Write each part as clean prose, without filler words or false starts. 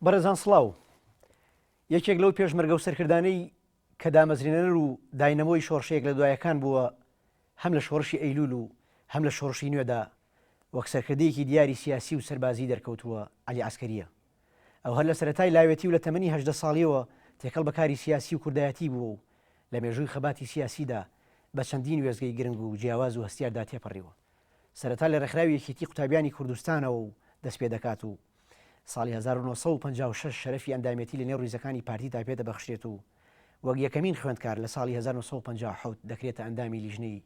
بەڕێزان سڵاو. یەکێک لەو پێشمەرگە و سەرکردانەی کە دامەزرێنەر و داینەمۆی شۆڕشە یەک لە دوایەکان بووە هەم لە شۆڕشی ئەیلوول و هەم لە شۆڕشی نوێدا وەک سەرکردەیەکی دیاری سیاسی و سەربازی دەرکەوتووە عەلی عەسکەرییە. ئەو هەر لە سەرەتای لاوێتی و لە تەمەنی 18 ساڵییەوە تێکەڵ بە کاری سیاسی و کوردایەتی بووە و لە مێژووی خەباتی سیاسیدا بە چەندین وێستگەی گرنگ و جیاواز و هەستیاردا تێپەڕیوە. سەرەتا لە ڕێکخراوی یەکێتی قوتابیانی کوردستانەوە و دەست پێ دەکات و ساڵی 1956 شەرەفی ئەندامێتی لە نێو ڕیزەکانی پارتیدا پێ دەبەخشرێت و وەک یەکەمین خوێندکار لە ساڵی 1957 دەکرێتە ئەندامی لیژنەی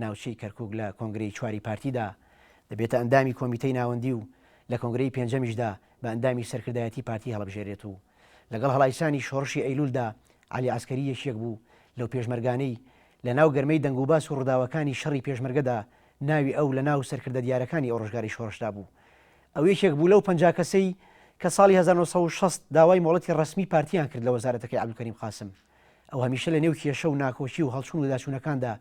ناوچەی کەرکوک لە کۆنگرەی چواری پارتیدا دەبێتە ئەندامی کۆمیتەی ناوەندی و لە کۆنگرەی پێنجەمیشدا بە ئەندامی سەرکردایەتی پارتی هەڵبژێرێت و لەگەڵ هەڵایسانی شۆڕشی ئەیلولدا عەلی عەسکەری یەکێک بوو لەو پێشمەرگانەی لە ناو گەرمەی دەنگوباس و ڕووداوەکانی شەڕی پێشمەرگەدا ناوی ئەو لە ناو سەرکردە دیارەکانی ئەو ڕۆژگارەی شۆڕشدا بوو. ئەو یەکێک بوو لەو 50 کەسەی کە ساڵی 1960 داوای مۆڵەتی ڕەسمی پارتیان کرد لە وەزارەتەکەی عەبدولکەریم قاسم. ئەو هەمیشە لە نێو کێشە و ناکۆکی و هەڵچوون و داچوونەکاندا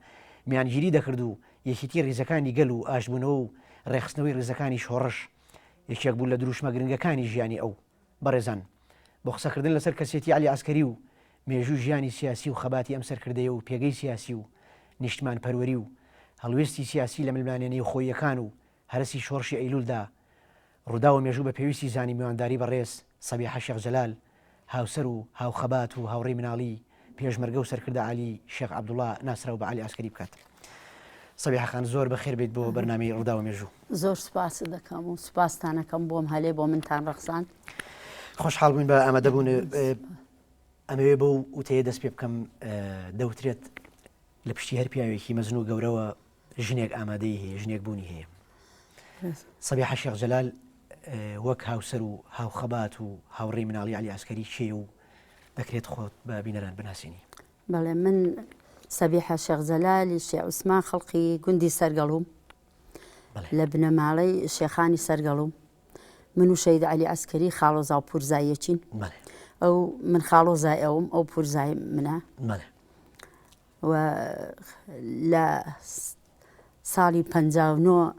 میانگیری دەکرد و یەکێتی ڕیزەکانی گەل و ئاشتبوونەوە و ڕێکخستنەوەی ڕیزەکانی شۆڕش یەکێک بوو لە دروشمە گرنگەکانی ژیانی ئەو. بەڕێزان، بۆ قسەکردن لەسەر کەسێتی عەلی عەسکەری و مێژووی ژیانی سیاسی و خەباتی ئەم سەرکردەیە و پێگەی سیاسی و نیشتمانپەروەری و هەڵوێستی سیاسی لە ململانێ نێوخۆییەکان و هەرەسی شۆڕشی ئەیلوولدا، ڕووداو و مێژوو بە پێویستی زانی میوانداری بەڕێز سەبیحە شێخ جەلال، هاوسەر و هاوخەبات و هاوڕێی مناڵی پێشمەرگە و سەرکردە عەلی شێخ عەبدوڵا ناسراو بە عەلی عەسکەری بکات. سەبیحە خان زۆر بەخێر بێیت بۆ بەرنامەی ڕووداو و مێژوو. زۆر سوپاست دەکەم و سوپاستان ئەکەم بۆم هەلێ بۆ منتان ڕەخساند. خۆشحاڵ بووین بە ئامادەبوون. ئەمەوێ بەو وتەیە دەست پێ بکەم دەوترێت لە پشتی هەر پیاوێکی مەزن و گەورەوە ژنێک ئامادەی هەیە ژنێک بوونی هەیە سەبیحە شێخ جەلال وەک هاوسەر و هاوخەبات و هاوڕێی مناڵی علی عسکەری کێ و دەکرێت خۆت بە بینەران بناسیێنی بەڵێ من سەبیحە شێخ جەلالی شێ عوسمان خەڵقی گوندی سەرگەڵوم لە بنەماڵەی شێخانی سەرگەڵوم من و شەید علی عسکەری خاڵۆزا و پورزایەکین ئەو من خاڵۆزای ئەوم ئەو پورزای منە و لە ساڵی 59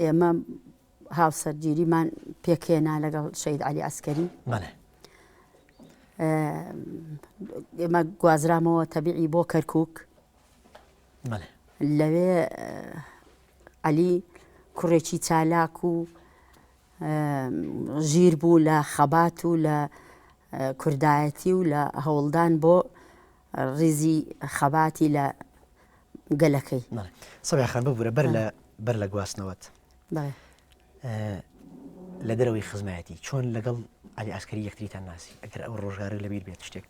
ئێمە هاوسەرگیریمان پێکهێنا لەگەڵ شەید علی عسکەری ئێمە گوازرامەوە تەبیعی بۆ کەرکک لەوێ علی کوڕێکی چالاک و ژیر بوو لە خەبات و لە کوردایەتی و لە هەوڵدان بۆ ڕیزی خەباتی لە گەلەکەی. بەڵێ سەبیحە خان ببورە بەر لە بەر لە گواستنەوەت لە دەرەوەی خزمایەتی چۆن لەگەڵ عەلی عەسکەری یەکتریتان ناسی ئەگەر ئەو ڕۆژگارە لەبیر بێت شتێک؟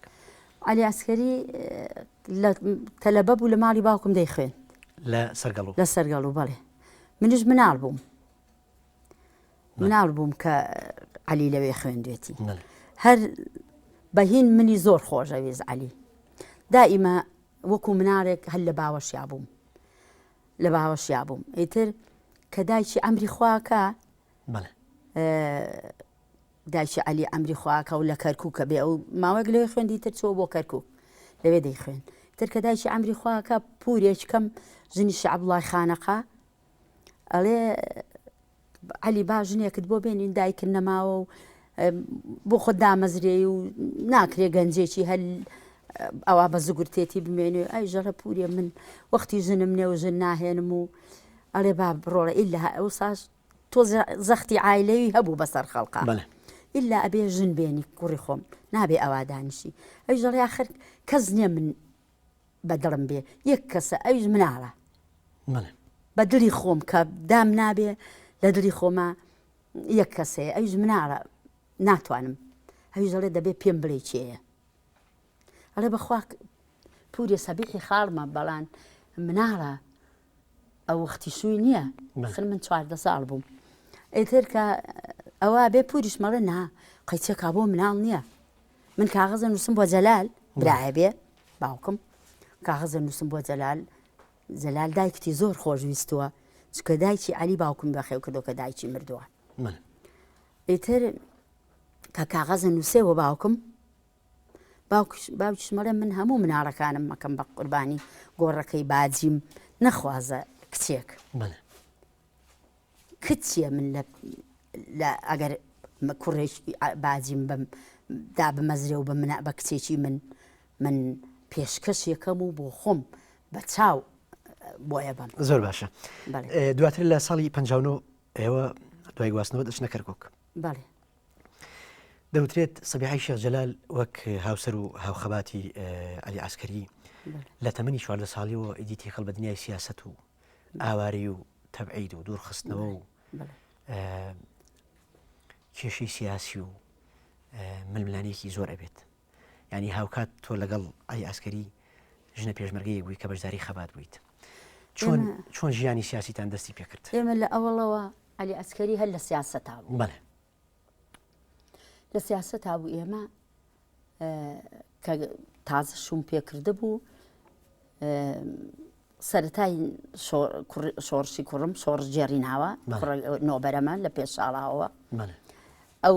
عەلی عەسکەری لە تەلەبە بوو لە ماڵی باوکم دەیخوێند لە سەرگەڵو لە سەرگەڵو بەڵێ منیش مناڵ بووم مناڵ بووم کە عەلی لەوێ خوێندوێتی هەر بەهین منی زۆر خۆشەویست عەلی دائیمە وەکو مناڵێک هەر لە باوەشیا بووم لە باوەشیا بووم ئیتر کە دایکی ئەمری خواکە دایکی عەلی ئەمری خواکە و لە کەرکووکە بێ ئەو ماوەیەک لەوێ خوێندی تر چووە بۆ کەرکووک لەوێ دەیخوێن تر کە دایکی ئەمری خواکە پورێک کەم ژنی شەعبڵای خانەقا ئەڵێ عەلی با ژنێکت بۆ بێنین دایکت نەماوە و بۆ خۆت دامەزرێی و ناکرێ گەنجێکی هەل ئەوە بە زگورتێتی بمێنێ ئەی ژەڵە پورێ من وەختی ژنم نێ و ژن ناهێنم و ئەڵێ با بڕۆڵە ئیلا ئەوساش تۆ زەختی عایلەوی هەبوو بەسەر خەڵقا ئیلا ئەبێ ژن بێنی کوڕی خۆم نابێ ئەوا دانیشی ئەی ژەڵێ آخر کەس نییە من بە دڵم بێ یەک کەسە ئەویش مناڵە بە دڵی خۆم کە دام نابێ لە دڵی خۆمە یەک کەسەیە ئەویش مناڵە ناتوانم ئەویش دەڵێ دەبێ پێم بڵێ کێیە ئەڵێ بەخوا پوریە سەبیحی خاڵمە بەڵان مناڵە ئەو وەختی شووی نییە خر من 14 ساڵ بووم ئیتر کە ئەوە بێ پوریش مەڵێ نا قەیچەکە بۆ مناڵ نییە من کاغەزە نووسم بۆ جەلال برایە بێ باوکم کاغەزە نووسم بۆ جەلال جەلال دایکتی زۆر خۆش ویستووە چکە دایکی علی باوکم بەخێو کردو کە دایکی مردووە ئیتر کە کاغەزە نووسێ بۆ باوکم باوکیش مەڵێ من هەموو مناڵەکانم مەکەم بە قوربانی گۆڕەکەی باجیم نەخوازە کچێک کچ چیە من لە لە ئەگەر. کوڕێکی باجیم بم دابمەزرێ و بە منە بە کچێکی من من پێشکەش یەکەم و بۆ خۆم بە چاو بۆیە بم. زۆر باشە دواتر لە ساڵی 59 ئێوە دوای گواستنەوە دەچنە کەرکک. بەڵێ. دەوترێت سەبیحەی شێخ جەلال وەک هاوسەر و هاوخەباتی عەلی عەسکەری لە تەمەنی 14 ساڵیەوە ئیدی تێکەڵ بە دنیای سیاسەت و ئاوارەی و تەبعید و دوورخستنەوە و کێشەی سیاسی و ململانێکی زۆر ئەبێت ینی هاوکات تۆ لەگەڵ عەلی عەسکەری ژنە پێشمەرگەیەک بووی کە بەشداری خەبات بوویت چۆن چۆن ژیانی سیاسیتان دەستی پێکرد ئێمە لە ئەوەڵەوە عەلی عەسکەری هەر لە سیاسەتا بوو. بەڵێ. لە سیاسەتا بوو ئێمە کە تازە شوم پێکردە بوو سەتای شۆڕشی کوڕم شۆڕشگێڕی ناوە نۆبەرەمە لە پێش ساڵاوە ئەو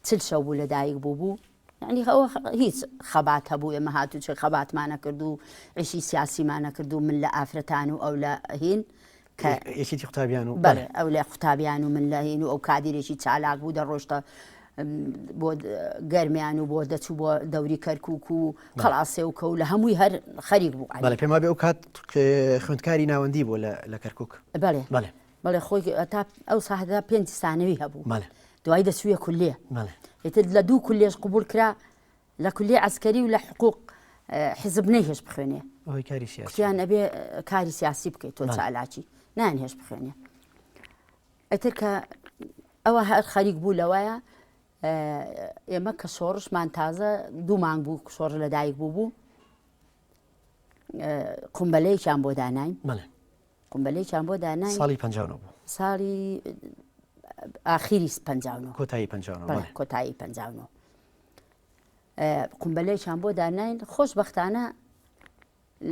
چل شەو بوو لە دایک بوو بوو یعنی ئەوە هیچ خەبات هەبوو ئێمە هاتوچۆی خەباتمانە کرد و عیشی سیاسیمانە کرد و من لە ئافرەتان و ئەو لە هین کە یەکێتی قوتابیان و بەڵێ ئەو لە قوتابیان و من لە هین و ئەو کادیرێکی چالاک بوو دەڕۆشتە بۆ گەرمیان و بۆ دەچوو بۆ دەوری کەرکک و قەڵاسێ و کە و لە هەمووی هەر خەریک بوو بەڵێ پێم وابێ ئەو کات خوێندکاری ناوەندی بوو لە کەرکک بەڵێ بەڵێ بەڵێ خۆی تا ئەو ساهدا پێنج سانەوی هەبوو دوای دەچووە کولیە ئیتر لە دوو کولێش قوبول کرا لە کولی عسکەری و لە حقوق حزب نەیهێشت بخوێنێ کوتیان ئەبێ کاری سیاسی بکەیت تۆ چالاکی نان هێش بخوێنێ ئەتر کە ئەوە هەر خەریک بوو لەوەیە ئێمە کە شۆڕشمان تازە دوو مانگ بوو شۆڕ لەدایک بوو بوو قومبەلەیەکیان بۆ داناین قومبەلەیەکیان بۆ داناین ساڵی 59 بوو ساڵی ئاخیری 59 کۆتایی 59 کۆتایی 59 قومبەلەیەکیان بۆ داناین خۆشبەختانە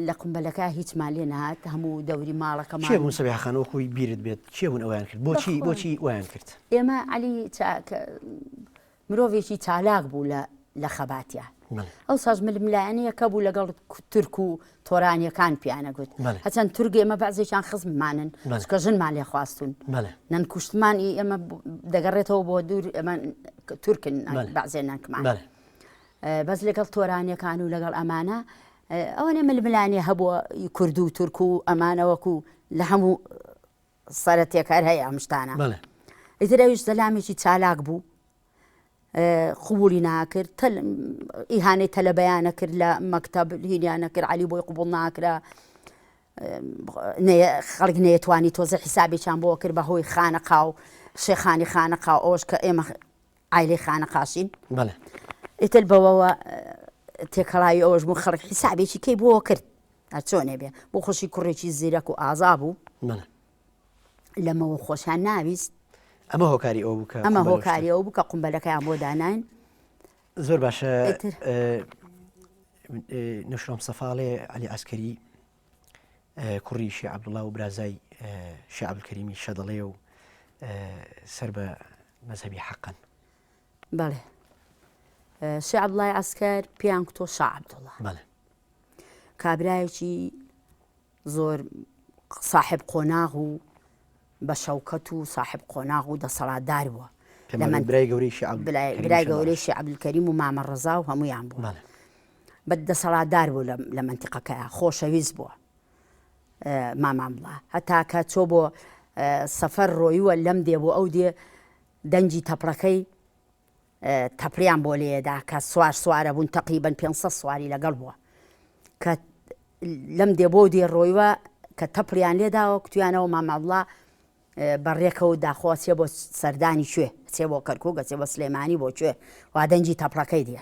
لە قومبەلەکە هیچمان لێ نهات هەموو دەوری ماڵەکەمان کێ بوون سەبیحە خان وەکوی بیرت بێت کێ بوون ئەویان کرد بۆچی بۆچی وایان کرد ئێمە عەلی مرۆڤێکی چالاک بوو لە لە خەباتیا ئەو ساز ململایەنەیەکە بوو لەگەڵ تورک و تۆرانیەکان پیانە گوت هەچەند تورک ئێمە بەعزێکیان خزممانن چکە ژنمان لێ خواستون نەن کوشتمان ئی ئێمە دەگەڕێتەوە بۆ دوور ئێمە تورکن بەعزێ نەنکمان بەس لەگەڵ تۆرانیەکان و لەگەڵ ئەمانە ئەوەنە ململانێ هەبووە کورد و تورک و ئەمانەوەکو لە هەموو سەرەتێک هەر هەیە ئەم شتانە ئیتر ئەویش زەلامێکی چالاک بوو قوبولی ناکرد ئیهانەی تەلەبەیانە کرد لە مەکتب هینیانە کرد علی بۆی قوبول ناکرا خەڵک نەیەتوانی تۆزە حیسابێکیان بۆ کرد بە هۆی خانەقا و شێخانی خانەقا ئەوش کە ئێمە عایلەی خانەقاشین ئیتر بەوەوە تێکەڵاوی ئەوەش بوو خەڵک حیسابێکی کەی بۆ کرد هەرچۆنێ بێ بۆ خۆشی کوڕێکی زیرەک و ئازا بوو لەمەوە خۆشیان ناویست ئەمە هۆکاری ئەو بوو کە ئەمە هۆکاری ئەو بوو کە قومبەلەکەیان بۆ داناین زۆر باشە نوشرام سەفاڵێ علی عسکەری کوڕی شێ عبدوڵا و برازای شێ عبدکەریمی شەدەڵێ و سەر بە مەزهەبی حەقن. بەڵێ شێ عەبدوڵای عەسکەر پێیان کوتۆ شا عەبدوڵا. بەڵێ. کابرایەکی زۆر ساحب قۆناغ و بە شەوکەت و ساحب قۆناغ و دەسەڵاتدار بووە. لە برای گەورەی شێ برای گەورەی شێ عەبدولکەریم و مامە ڕەزا و هەموویان بوو. بە دەسەڵاتدار بوو لە مەنتیقەکەیا خۆشەویست بووە. مام عەبدوڵا هەتا کە چۆ بۆ سەفەر ڕۆیوە لەم دێ بۆ ئەو دێ دەنگی تەپڵەکەی تەپڵیان بۆ لێدا کە سوار سوارە بوون تقریبا 500 سواری لەگەڵ بووە کە لەم دێ بۆ دێ ڕۆیوە کە تەپڵیان لێداوە کوتیانەوە مام عەبدوڵا بەڕێکەوت داخۆ چێ بۆ سەردانی کوێ چێ بۆ کەرکوک چێ بۆ سلێمانی بۆ کوێ وا دەنگی تەپڵەکەی دێ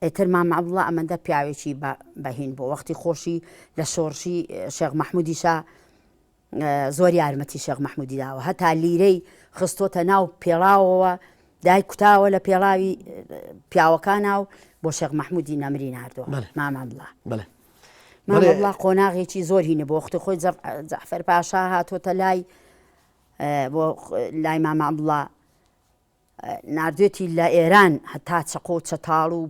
ئیتر مام عەبدوڵا ئەمەندە پیاوێکی بە بەهین بوو وەختی خۆشی لە شۆڕشی شێخ مەحمودیشا زۆر یارمەتی شێخ مەحمودی داوە هەتا لیرەی خستۆتە ناو پێڵاوەوە دای کوتاوە لە پێڵاوی پیاوەکانە و بۆ شێخ مەحمودی نەمری ناردووە مام عەبدوڵا مام عەبدوڵا قۆناغێکی زۆر هینە بۆ وەختی خۆی جەعفەر پاشا هاتۆتە لای بۆ لای مام عەبدوڵا ناردوێتی لە ئێران هەتا چەقۆ و چەتاڵ و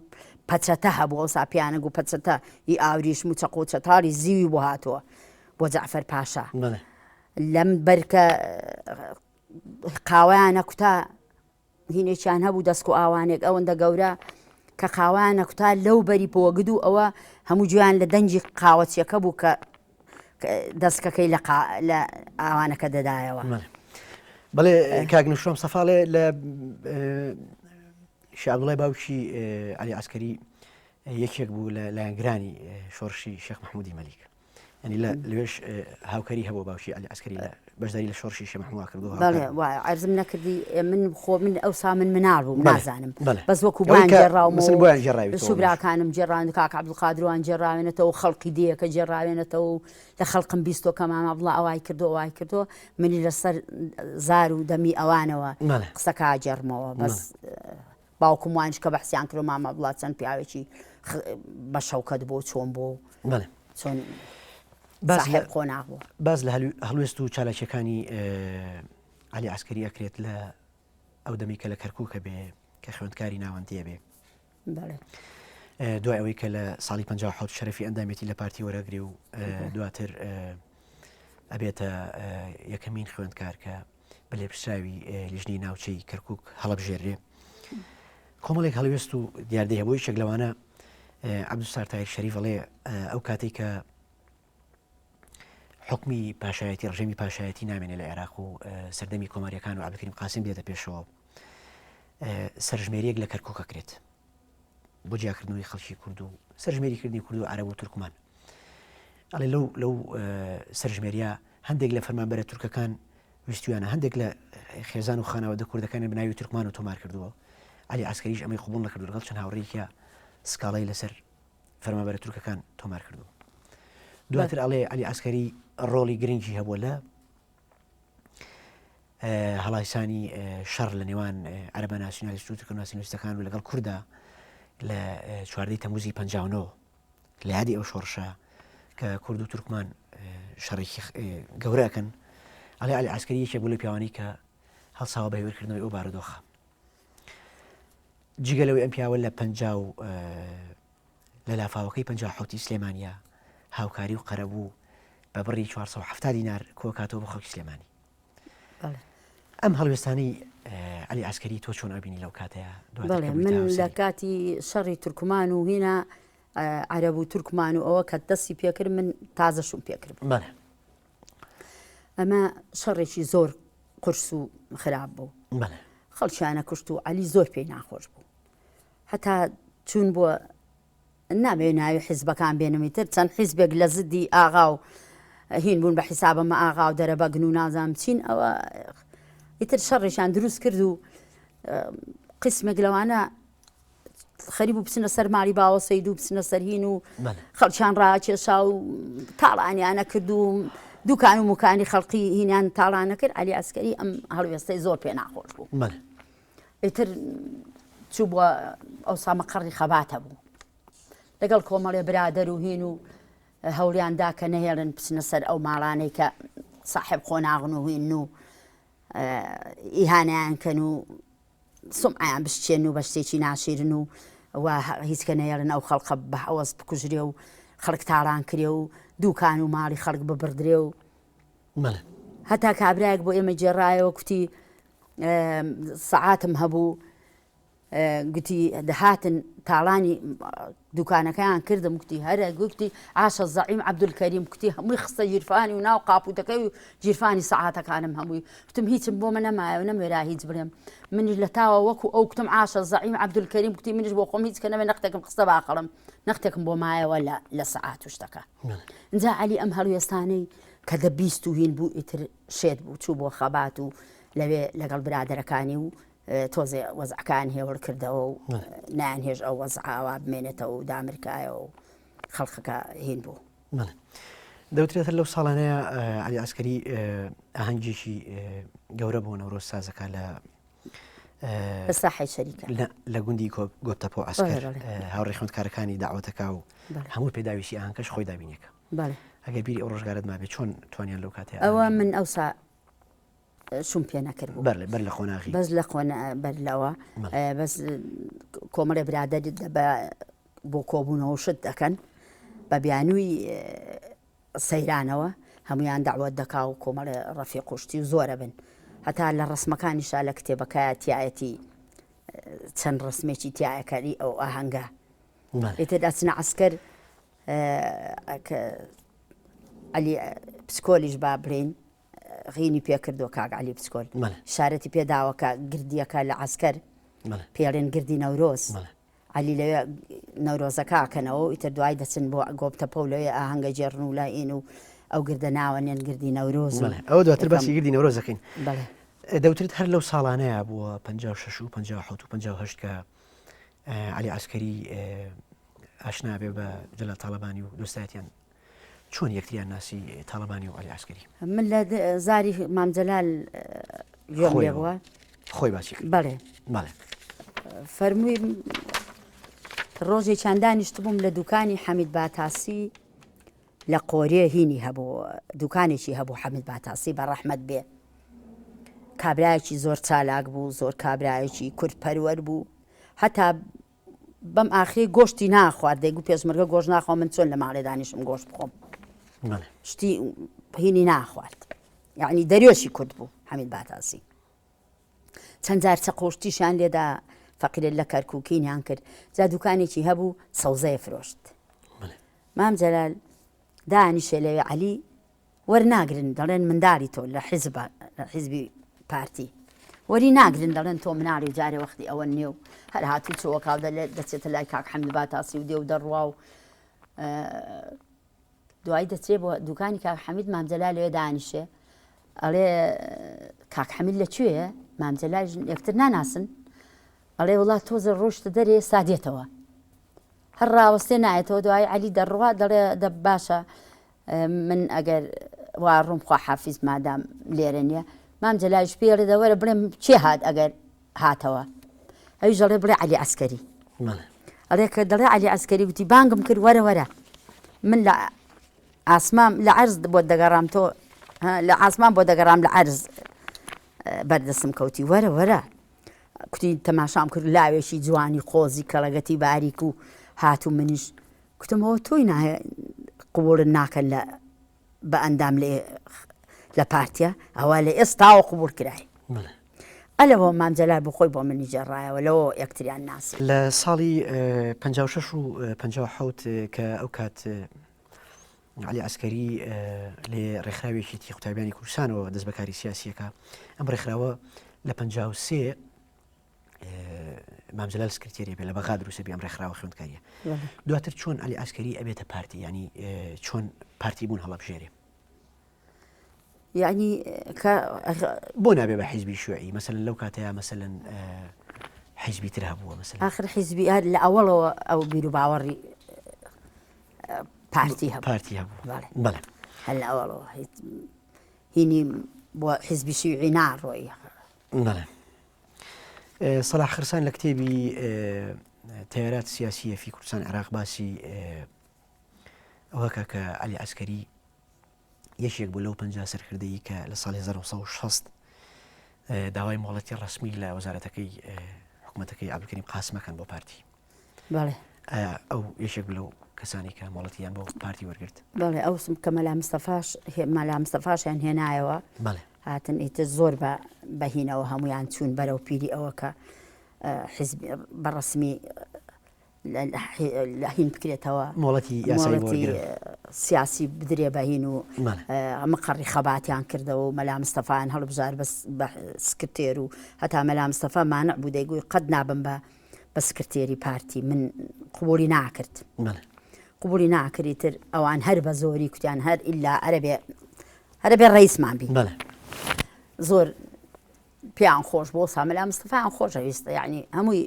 پەچەتە هەبوو ئەوسا پێیانە گوو پەچەتە ی ئاوریشم و چەقۆ و چەتاڵی زیوی بۆ هاتووە بۆ جەعفەر پاشا لەم بەرکە. قاوەیانە کوتا هینێکیان هەبوو دەسک و ئاوانێک ئەوەندە گەورە کە قاوانە کوتا لەو بەری پۆگد و ئەوە هەموو گوێیان لە دەنگی قاوەچیەکە بوو کە دەستکەکەی لە لە ئاوانەکە دەدایەوە. بەڵێ کاک نوشرۆم سەفاڵێ لە شعبڵای باوکی علی عسکەری یەکێک بوو لە لایەنگرانی شۆڕشی شێخ مححمودی مەلیک. ینی لە لەوێش هاوکاری هەبوو باوکی علی عسکەری لە بەشداری لە شۆڕشی شێخ محمود کردو بەڵێ وایە عەرزم نەکردی من خۆ من ئەوسا من مناڵ بووم نازانم بەس وەکو بۆیان گێڕاومەوە بۆیان گێڕاویتەوە براکانم گێڕان کاک عەبدولقادروان گێڕاوێنێتەوە خەڵکی دێیەکە گێڕاوێنێتەوە و لە خەڵقم بیستۆ کە مامە عەبدوڵا ئەوای کردو ئەوای کردو منی لەسەر زار و دەمی ئەوانەوە قسەکە گێڕمەوە بەس باوکم وانیش کە بەحسیان کرد مامە عەبدوڵا چەند پیاوێکی بە شەوکەت بۆ چۆن بۆ چۆن باس لە قۆناغ بوو. باس لە هەڵوێست و چالاکیەکانی عەلی عەسکەری ئەکرێت لە ئەو دەمی کە لە کەرکووکە بێ کە خوێندکاری ناوەندیە بێ دوای ئەوەی کە لە ساڵی 1970 شەرەفی ئەندامێتی لە پارتی وەرەگری و دواتر ئەبێتە یەکەمین خوێندکار کە بە لێپرسراوی لیژنەی ناوچەی کەرکک هەڵبژێرێ کۆمەڵێک هەڵوێست و دیاردەی هەبوو یەکێک لەوانە عەبدولستار تاهیر شەریف ئەڵێ ئەو کاتێک کە حکمی پاشایەتی ڕژێمی پاشایەتی نامێنێ لە عێراق و سەردەمی کۆماریەکان و عەبدولکەریم قاسم دێتە پێشەوە سەرژمێریەک لە کەرکک ئەکرێت بۆ جیاکردنەوەی خەڵکی کورد و سەرژمێریکردنی کورد و عەرەب و تورکمان ئەڵێ لەو لەو سەرژمێریە هەندێک لە فەرمانبەرە تورکەکان ویستویانە هەندێک لە خێزان و خانەوادە کوردەکانی بەناوی تورکمان و تۆمار کردووە علی عسکەریش ئەمەی قبوڵ نەکردو لەگەڵ چەند هاوڕێیەکیا سکاڵای لەسەر فەرمانبەرە تورکەکان تۆمار کردووە دواتر ئەڵێ علی عسکەری ڕۆڵی گرنگی هەبووە لە هەڵایسانی شەڕ لە نێوان عەرەبە ناسیونالیست و تورکە ناسیونالیستەکان و لەگەڵ کوردا لە چواردەی تەموزی 59 لە یادی ئەو شۆڕشە کە کورد و تورکمان شەڕێکی گەورەکەن ئەڵێ علی عسکەری یەکێک بوو لە پیاوانی کە هەڵساوە بە هێورکردنەوەی ئەو بارودۆخە جگە لەوەی ئەم پیاوە لە پ و لە لافاوەکەی 57 سلێمانیا هاوکاری و قەرەبوو بە بڕی 470 دینار کۆکاتەوە بۆ خەڵکی سلێمانی ئەم هەڵوێستانەی عەلی عەسکەری تۆ چۆن ئەبینی لەو کاتەیە بەڵێ من لە کاتی شەڕی تورکمان و هینا عەرەب و تورکمان و ئەوە کە دەستی پێکرد من تازە شوم پێکرد بەڵێ ئەمە شەڕێکی زۆر قورس و خراپ بوو بەڵێ خەڵکیانە کوشت و عەلی زۆر پێی ناخۆش بوو هەتا چوون بۆ نامەوێ ناوی حیزبەکان بێنم ئیتر چەند حیزبێک لە زدی ئاغا و هین بوون بە حیسابە مە ئاغا و دەرەبەگن و نازانم چین ئەوە ئیتر شەڕێکیان دروست کرد و قسمێک لەوانە خەری بوو بچنە سەر ماڵی باوە سید و بچنە سەر هین و خەڵکیان ڕاکێشا و تاڵانیانە کرد و دوکان و مکانی خەڵقی هینیان تاڵانە کرد علی ئەسکەری ئەم هەڵوێستەی زۆر پێ ناخۆش بوو ئیتر چووبووە ئەوسا مەقەڕی خەبات هەبوو لەگەڵ کۆمەڵێ برادەر و هین و هەوڵیان دا کە نەهێڵن بچنە سەر ئەو ماڵانەی کە ساحێب قۆناغن و هین و ئیهانەیان کەن و سمعیان بشچێن و بە شتێکی ناشیرن و و هیچ کە نەیەڵن ئەو خەڵقە بە هەوەس بکوژرێ و خەڵک تاڵان کرێ و دوکان و ماڵی خەڵک ببڕدرێ و هەتا کابرایەک بۆ ئێمە گێڕایەوە کوتی سەعاتم هەبوو گوتی دەهاتن تاڵانی دوکانەکەیان کردم گوتی هەرە گوتی عاشە زەعیم عەبدولکەریم گوتی هەمووی خستە گیرفانی و ناو قاپوتەکەی و گیرفانی سەعاتەکانم هەمووی گوتم هیچم بۆ من نەمایە و نەموێرا هیچ بڵێم منیش لە تاوە وەکو ئەو گوتم عاشە زەعیم عەبدولکەریم گوتی منیش بۆ خۆم هیچ کە نەمێ نەختێکم خستە باخەڵم نەختێکم بۆ مایەوە لە لە سەعات و شتەکە ئینجا عەلی ئەم هەڵوێستانەی کە دەبیست و هین بوو ئیتر شێت بوو چوو بۆ خەبات و لەوێ لەگەڵ برادەرەکانی و تۆزێ وەزعەکان هێوڵ کردەوە و نایان هێش ئەو وەزعە ئاوا بمێنێتەوە و دامرکایەوە و خەڵکەکە هین بوو. بەڵێ. دەوترێت هەر لەو ساڵانەیە عەلی عەسکەری ئاهەنگێکی گەورە بۆ نەورۆز سازەکە لە لە ساحەی شەریکە لە گوندی گۆپتەپۆ عەسکەر هاوڕێ خوێندکارەکانی داوەتەکە و هەموو پێداویستی ئاهەنگەکەش خۆی دابینێکە. ئەگەر بیری ئەو ڕۆژگارت مابێت چۆن توانیان لەو کاتەیە ئەوە من ئەوسا شوم پێ نەکرد بوو بەر بەر لە قۆناغی بەس لە قۆنا بەر لەوە بەس کۆمەڵێ برادەر بە بۆ کۆبوونەوە شت دەکەن بە بیانووی سەیرانەوە هەمویان داوت دەکا و کۆمەڵێ ڕەفیق قوشتی و زۆرە بن. هەتا لە ڕسمەکانیشا لە کتێبەکە تایەتی چەند ڕسمێکی تایەکەری ئەو ئاهەنگە ئیتر ئەچنە عسکەر عەلی پسکۆلیش با بڵێین غینی پێ کردووە کاک عەلی پسکۆل شارەتی پێداوە کە گردیەکە لە عسکەر پێڵێن گردی نەورۆز عەلی لەوێ نەورۆزەکە ئەکەنەوە و ئیتر دوای دەچن بۆ گۆپتەپە و لەوێ ئاهەنگە گێڕن و لای ئین و ئەو گردە ناوە نێن گردی نەورۆز ئەو دواتر باسی گردی نەورۆز دەکەین دەوترێت هەر لەو ساڵانەیە بووە 56 و 57 و 58 کە علی عسکەری ئاشنا بێ بە جەلال تاڵەبانی و دۆستایەتیان چۆن یەکتریان ناسی تاڵەبانی و عەلی عەسکەری؟ من لە زاری مام جەلال گوێم لێ بووە. خۆی باسی کرد. بەڵێ. بەڵێ. فەرمووی ڕۆژێکیان دانیشتبووم لە دوکانی حەمید باتاسی لە قۆرێ هینی هەبوو دوکانێکی هەبوو حەمید باتاسی بە ڕەحمەت بێ کابرایەکی زۆر چالاک بوو زۆر کابرایەکی کورد پەروەر بوو هەتا بەم ئاخری گۆشتی ناخوارد دەیگو پێشمەرگە گۆشت ناخوا من چۆن لە ماڵێ دانیشم گۆشت بخۆم شتی هینی ناخوارد یعنی دەریۆشی کورد بوو حەمید باتاسی چەند جار چەقۆشتیشیان لێدا فەقیرە لە کەرکوکینیان کرد جا دوکانێکی هەبوو سەوزەیە فرۆشت مام جەلال دانیشێ لەوێ عەلی وەرناگرن دەڵێن منداڵی تۆ لە حیزب لە حیزبی پارتی وەری ناگرن دەڵێن تۆ مناڵی و جارێ وەختی ئەوە نییە و هەر هاتوو چۆکا و دەلێت دەچێتە لای کاک حەمید باتاسی و دێ و دەڕوا و دوایی دەچێ بۆ دوکانی کاک حەمید مام جەلال لەوێ دانیشێ ئەڵێ کاک حەمید لە کوێیە مام جەلال یەکتر ناناسن ئەڵێ وڵات تۆزە ڕۆشتە دەرێ سادێتەوە هەر ڕاوەستێ نایەتەوە دوای عەلی دەڕوا دەڵێ دە باشە من ئەگەر وا ڕوم خوا حافیز مادام لێرە نییە مام جەلالیش پێی ئەڵێ دەوەرە بڵێم کێ هات ئەگەر هاتەوە ئەویش دەڵێ بڵێ عەلی عەسکەری ئەڵێ کە دەڵێ عەلی عەسکەری گوتی بانگم کرد وەرە وەرە من لە ئاسمان لە عەرز بۆ دەگەڕام تۆ لە ئاسمان بۆ دەگەڕام لە عەرز بەردەستم کەوتی وەرە وەرە کوتی تەماشام کرد لاوێکی جوانی قۆزی کەڵەگەتی باریک و هات و منیش کوتم ئەوە تۆی نا قبوڵت ناکەن لە بە ئەندام لە لە پارتیا ئەوە لە ئێستاوە قبوڵ کرای ئەلەوە مام جەلال بۆ خۆی بۆ منی جێڕایەوە لەوە یەکتریان ناسی. لە ساڵی 56 و 57 کە ئەو کات عەلی عەسکەری لە ڕێکخراوی یەکێتی قوتابیانی کوردستانەوە دەست بەکاری سیاسیەکە ئەم ڕێکخراوە لە 53 مام جەلال سکرتێری بێ لە بەغا دروستە بێ ئەم ڕێکخراوە خوێندکاریە دواتر چۆن عەلی عەسکەری ئەبێتە پارتی ینی چۆن پارتی بوون هەڵەبژێرێ یعنی کە بۆ نابێ بە حیزبی شوعی مەسەن لەو کاتەیە مەسەن حیزبی تر هەبووە مەسەن آخر حیزبی هەر لە ئەوەڵەوە ئەو بیر و باوەڕی پارتی هەبوو پارتی هەبوو بەڵێ هەر لە ئەوەڵەوە هینی بۆ حیزبی شیوعی ناڕۆی بەڵێ سەلاح خرسان لە کتێبی تەیارات سیاسیە فی کوردستان عێراق باسی ئەوەکە کە عەلی عەسکەری یەکێک بوو لەو 50 سەرکردەی کە لە ساڵی 1960 داوای مۆڵەتی ڕسمی لە وەزارەتەکەی حکوومەتەکەی عبدکەریم قاسمەکەن بۆ پارتی بەڵێ ئەو یەکێک لەو کەسانی کە مۆڵەتیان بۆ پارتی وەرگرت بەڵێ ئەو سم کە مەلا مستەفاش مەلا مستەفاشیان هێنایەوە بەڵێ هاتن ئیتر زۆر بە بەهینەوە هەمویان چوون بەرەو پیری ئەوە کە حزب بە ڕسمی لە هین بکرێتەوە مۆڵەتی یاسایی سیاسی بدرێ بە هین و مقەڕی خەباتیان کردەوە و مەلا مستەفایان هەڵبژار بە سکرتێر و هەتا مەلا مستەفا مانع بوو دەیگووی قەت نابم بە بە سکرتێری پارتی من قبولی ناکرد قبولی ناکردی تر ئەوان هەر بە زۆری کوتیان هەر ئللا عەرەبێ هەرەبێ ڕئیسمان بی زۆر پێیان خۆش بۆ سامەلا مستەفایان خۆشەویستە یعنی هەمووی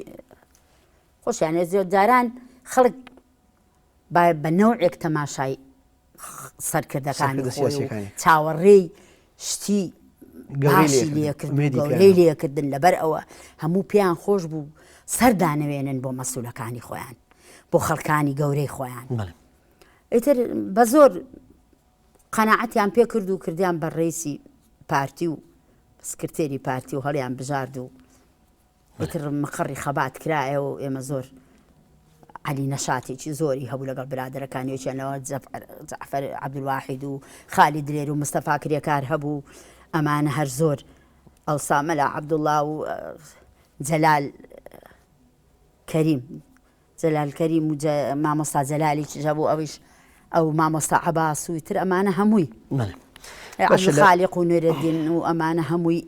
خۆشیان زۆر جاران خەڵک بە نەوعێک تەماشای سەرکردەکانی خۆی و چاوەڕێی شتی باشی لێکرد گەورەی لێکردن لەبەر ئەوە هەموو پێیان خۆش بوو سەردانەوێنن بۆ مەسولەکانی خۆیان بۆ خەڵکانی گەورەی خۆیان ئیتر بە زۆر قەناعەتیان پێ کرد و کردیان بە ڕیسی پارتی و سکرتێری پارتی و هەڵیان بژارد و ئیتر مقەڕی خەبات کرایەوە و ئێمە زۆر عەلی نەشاتێکی زۆری هەبوو لەگەڵ برادەرەکانی یەکیان لەوە جەعفەر عەبدولواحید و خالید دلێر و مستەفا کرێکار هەبوو ئەمانە هەر زۆر. ئەوسا مەلا عەبدوڵڵا و جەلال کەریم جەلال کەریم و مامۆستا جەلالیکیش هەبوو ئەویش ئەو مامۆستا عەباس و تر ئەمانە هەمووی خالیق و نوێرەدین و ئەمانە هەمووی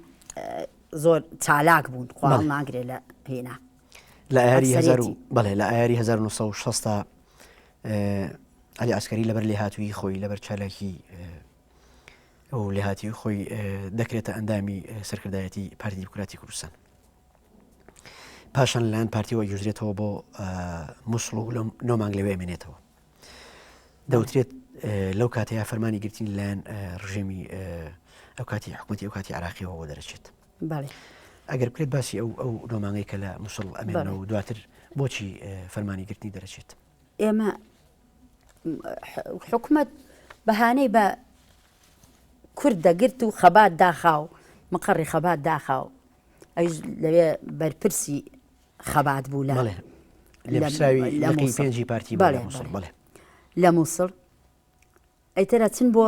زۆر چالاک بوون خوا ناگرێ لە هێنا لە ئایاری هەزار و بەڵێ لە ئایاری 1960 علی عسکەری لەبەر لێهاتووی خۆی لەبەر چالاکی ئەو لێهاتووی خۆی دەکرێتە ئەندامی سەرکردایەتی پارتی دیموکراتی کوردستان. پاشان لەلایەن پارتیەوە گوێزرێتەوە بۆ موسڵ و لەم نۆ مانگ لەوێ ئەمێنێتەوە. دەوترێت لەو کاتەیە فەرمانی گرتنی لەلایەن ڕژێمی ئەو کاتی حکوومەتی ئەو کاتی عراقیەوە بۆ دەرەچێت. ئەگەر بکرێت باسی ئەو ئەو نۆ مانگەی کە لە موسڵ ئەمێنەوە و دواتر بۆچی فەرمانی گرتنی دەرەچێت؟ ئێمە حکومەت بەهانەی بە کورد دەگرت و خەبات داخا و مقەڕی خەبات داخا و ئەویش لەوێ بەرپرسی خەبات بوو لە لە پێنجی پارتی بەڵێ لە مووسڵ ئەیتر ئەچن بۆ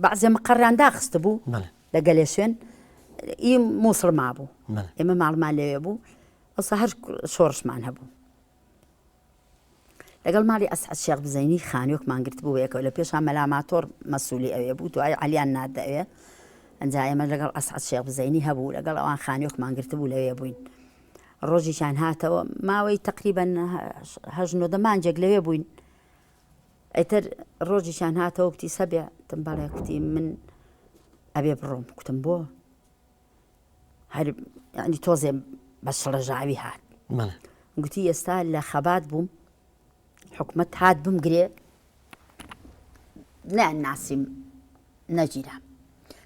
بەعزێ مقەڕیان داخست بوو لە گەلێ شوێن ئی مووسڵ مابوو ئێمە ماڵمان لەوێ بوو ئەوسا هەر شۆڕشمان هەبوو لەگەڵ ماڵی ئەسعەد شێخ بزەینی خانووێکمان گرتبوو بەیەکەوە، لە پێشا مەلا ماتۆڕ مەسوولی ئەوێ بوو، دوایی عەلیان ناردە ئەوێ، ئەنجا ئێمە لەگەڵ ئەسعەد شێخ بزەینی هەبوو، لەگەڵ ئەوان خانووێکمان گرتبوو لەوێ بووین. ڕۆژێکیان هاتەوە، ماوەی تەقریبەن هەشت نۆدە مانگێک لەوێ بووین. ئیتر ڕۆژێکیان هاتەوە کوتی سەبێ، وتم بەڵێ، کوتی من ئەبێ بڕۆم، کوتم بۆ؟ هەر یعنی تۆزێ بە شڵەژاوی هات گوتی ئێستا لە خەبات بووم حکومەت هات بمگرێ نان ناسیم نەگیرام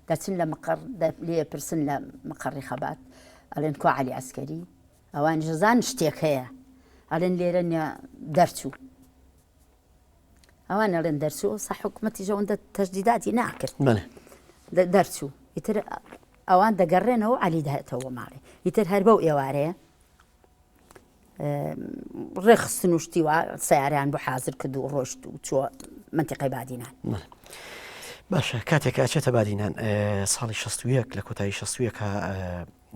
دەچن لە مقڕ لێ پرسن لە مقڕی خەبات ئەڵێن کوا علی عسکەری ئەوان ژزان شتێک هەیە ئەڵێن لێرە دەرچوو ئەوان ئەڵێن دەرچوو ئەوسا حکومەتیش ئەوەندە تەشدیداتی ناکرد دەرچوو ئیتر ئەوان دەگەڕێنەوە عەلی دەهێتەوە ماڵێ ئیتر هەر بەو ئێوارەیە ڕێخستن و شتی وا سیارەیان بۆ حاضر کرد و ڕۆشت و چووە منتیقەی بادینان باشە کاتێک ئەچێتە بادینان ساڵی 61 لە کۆتایی 61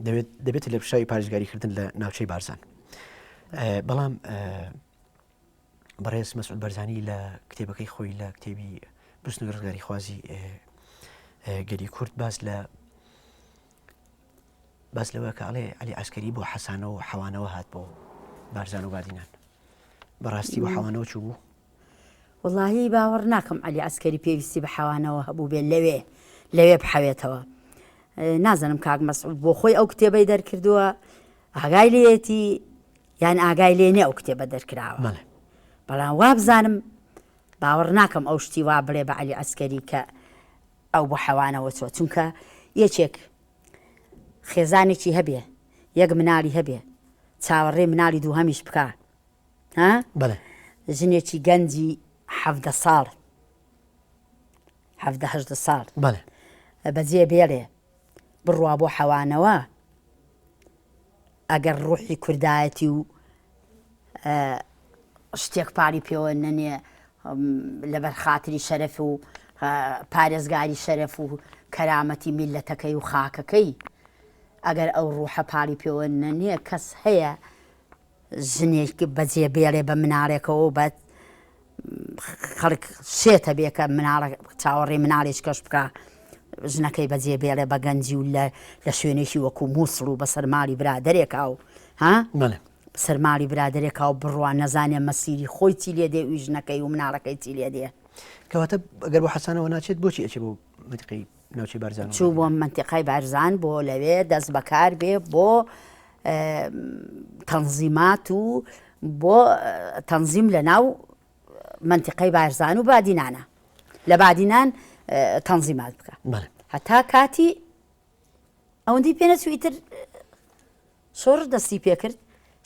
دەبێت دەبێت لە پشاوی پارێزگاریکردن لە ناوچەی بارزان بەڵام بەڕێز مەسعود بەرزانی لە کتێبەکەی خۆی لە کتێبی بزنوی ڕزگاریخوازی گەلی کورد باس لە باس لەوە کە ئەڵێ علی عسکەری بۆ حەسانەوە و حەوانەوە هات بۆ بارزان و بادینان بەڕاستی بۆ حەوانەوە چوو بوو وڵی باوەڕ ناکەم علی عسکەری پێویستی بە حەوانەوە هەبوو بێ لەوێ لەوێ بحەوێتەوە نازانم کاک مەسعود بۆ خۆی ئەو کتێبەی دەرکردووە ئاگای لێتی یان ئاگای لێ نیە ئەو کتێبە دەرکراوە بەڵێ. بەڵام وابزانم باوەڕ ناکەم ئەو شتی وا بڵێ بە عەلی عەسکەری کە ئەو بۆ حەوانەوە چوە چونکە یەکێک خێزانێکی هەبێ یەک مناڵی هەبێ چاوەڕێ مناڵی دووهەمیش بکا ها بەڵێ. ژنێکی گەنجی حەڤدە ساڵ حەڤدە هەژدە ساڵ بەڵێ. بەجێ بێڵێ بڕوا بۆ حەوانەوە ئەگەر ڕوحی کوردایەتی و شتێک پاڵی پێوە نەنێ لەبەر خاتری شەرەف و پارێزگاری شەرەف و کەرامەتی میلەتەکەی و خاکەکەی ئەگەر ئەو ڕوحە پاڵی پێوە نەنێ کەس هەیە ژنێک بەجێ بێڵێ بە مناڵێکەوە و بە خەڵک شێتە بێ کە مناڵە چاوەڕێی مناڵێکی کەش بکا ژنەکەی بەجێ بێڵێ بە گەنجی و لە لە شوێنێکی وەکو مووسڵ و بەسەر ماڵی برادەرێکا و ها بەڵێ بەسەر ماڵی برادەرێکا و بڕوا نەزانێ مەسیری خۆی چی لێ دێ وی ژنەکەی و مناڵەکەی چی لێ دێ کەواتە ئەگەر بۆ حەسانەوە ناچێت بۆچی ئەچێ بۆ مەنتیقەی ناوچەی بارزان و چوو بۆ مەنتیقای بارزان بۆ لەوێ دەست بەکار بێ بۆ تەنزیمات و بۆ تەنزیم لە ناو مەنتیقەی بارزان و بادینانە لە بادینان تەنزیمات بکە هەتا کاتی ئەوەندەی پێ نەچوو ئیتر شۆڕش دەستی پێکرد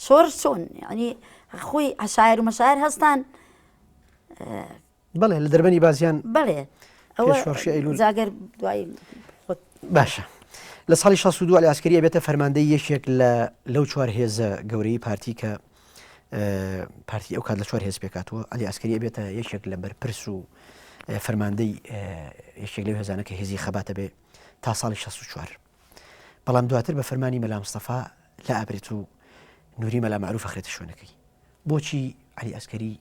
شۆڕش چۆن ینی خۆی عشایر و مەشایر هەستان بەڵێ لە دەربەنی بازیان بەڵێ ئەوە شۆڕشی ئەیلول جاگەر دوای خۆت باشە لە ساڵی 62 علی عسکەری ئەبێتە فەرماندەی یەکێک لە لەو چوار هێزە گەورەی پارتی کە پارتی ئەو کات لە چوار هێز پێکاتوە علی عسکەری ئەبێتە یەکێک لە بەرپرس و فەرماندەی یەکێک لەو هێزانە کە هێزی خەباتە بێ تا ساڵی 64. بەڵام دواتر بە فەرمانی مەلا مستەفا لا ئەبرێت و نوری مەلا مەعروف ئەخرێتە شوێنەکەی. بۆچی عەلی ئەسکەری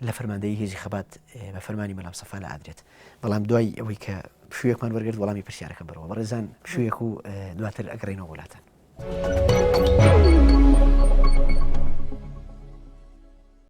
لە فەرماندەیی هێزی خەبات بە فەرمانی مەلا مستەفا لا ئەدرێت؟ بەڵام دوای ئەوەی کە پشوویەکمان وەرگرت وەڵامی پرسیارەکەم بەرەوە. بەڕێزان پشوویەک و دواتر ئەگەڕێینەوە بۆ لاتان.